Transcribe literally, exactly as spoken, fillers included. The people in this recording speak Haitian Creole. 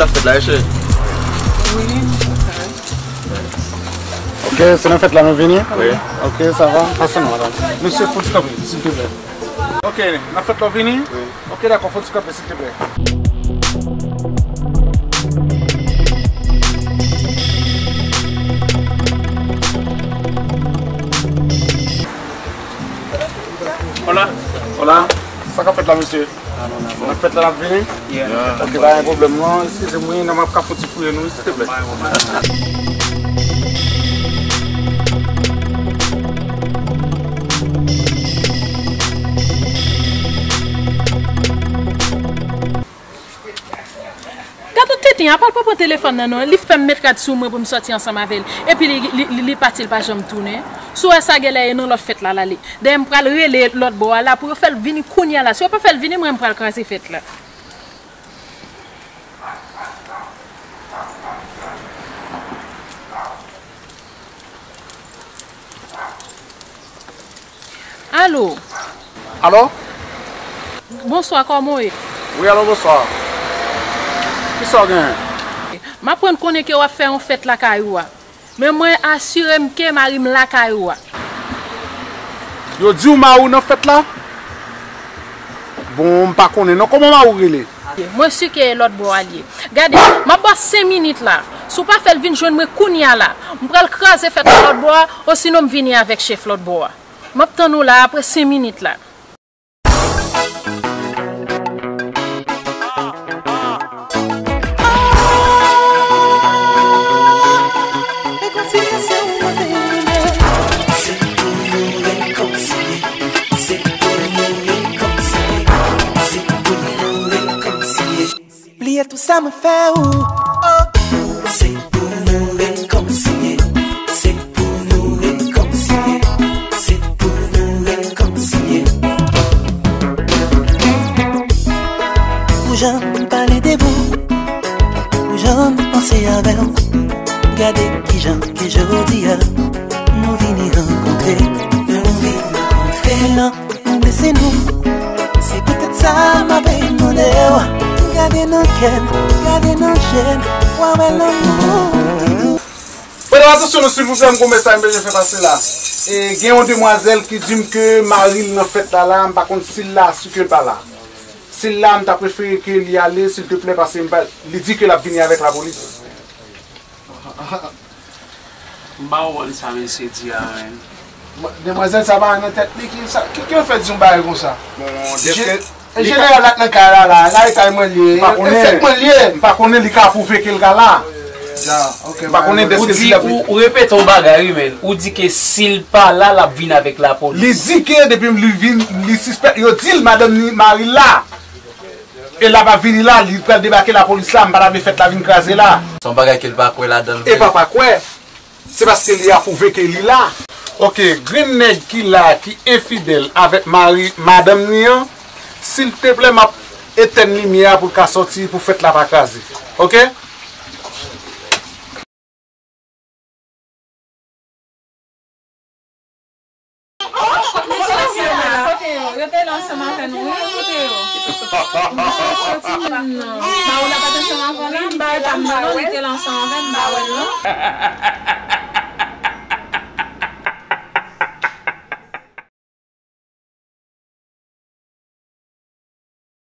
Sa fèt la, cheri. Wi, ok. Ok, se nan fèt la nou vini? Wi. Ok, sa va? Pase non, madanm. Mesye, fout kanpe, silteplè. Ok, nan fèt la w vini? Wi. Ok, dakò, fout kanpe, silteplè. Hola. Hola. Sa k ap fèt la, mesye? Nan fèt la n ap vini? Yeah. Ok, pa gen pwoblèm non. Eskize m, wi, nan m ap ka fouti fouye nou, silteplè. Gad yon tenten, apa l pa pran telefòn nan non, li fè m met rad sou mwen pou m sòti ansanm avè l. Epi li, li, li, li pati, l pa janm tounen. Si w wè sa genlè e nan lòt fèt la l ale. Dayè m pral rele lòt bò a la pou yo fè l vini kounye a la. Si yo pa fè l vini, mwen m pral kraze fèt la. Alo. Alo? Bonswa, kòman w ye? Wi, alo, bonswa. Kisa w genyen? M aprann konnen ke w ap fè yon fèt lakay ou a. Men mwen asire m ke mari m lakay ou a. Yo di w mari w nan fèt la? Bon, m pa konnen non. Kòman mari w rele? Mwen si ke e lòt bò a l ye. Gade, m ap ba w senk minit la. Si w pa fè l vin jwenn mwen kounye a la, m pral kraze fèt la lòt bò a, osinon m vini avèk chèf lòt bò a. M ap tann ou la apre senk minit la. Bliye tou sa mwen fè ou. Oh. Se pou nou ret kòm si ye. Se pou nou ret kòm si ye. Se pou nou ret kòm si ye. Pou jan m pale de vou, pou jan m panse avè w, gade kijan ke jodi a nou vini rankontre. Nou vini rankontre. Nan Mwen blese nou. Se poutèt sa m ap mande w. Gade nan kè m, gade nan je m, w a wè lanmou. Medam, atansyon non, silvouplè, m gon mesaj m bezwen fè pase la. E, gen yon demwazèl ki di m ke mari l nan fèt la la, m pa konn si l la, si ke l pa la. Si l la, m ta prefere ke li ale, silteplè, paske m pa, li di ke l ap vini avèk lapolis. M pa konprann sa mesye di a, menn. Demwazèl sa pa nan tèt li, ki sa, ki, ki yo fè di yon bagay konsa? Bon, dèske... Jeneral la nan kay la, la, la e kay mwen li ye, e fèt mwen li ye. M pa konnen, li ka pwouve ke l ka la. M pa konnen dèske si l ap... Ou repete yon bagay, wi, menn. Ou di ke si l pa la, l ap vin avèk lapolis. Li di ke depi li vin, li sispèk, yo di l madanm ni mari l la. E l ap vini la, li pral debake lapolis la, m pa ta vle fèt la vin kraze la. Se yon bagay ke l pa kwè ladan l vre. E pa pa kwè, se paske li apwouve ke li la. Ok, grenn nèg ki la, ki enfidèl avèk mari, madanm ni an, silteplè, m ap etèn limyè a pou l ka sòti, pou fèt la pa kraze. Ok? Yo te la ansanm avè nou, wi, kote yo? Non. Maoula pa t ansanm avè w la? M pa wè pa m nan, non, li te la ansanm avè m, m pa wè l, non.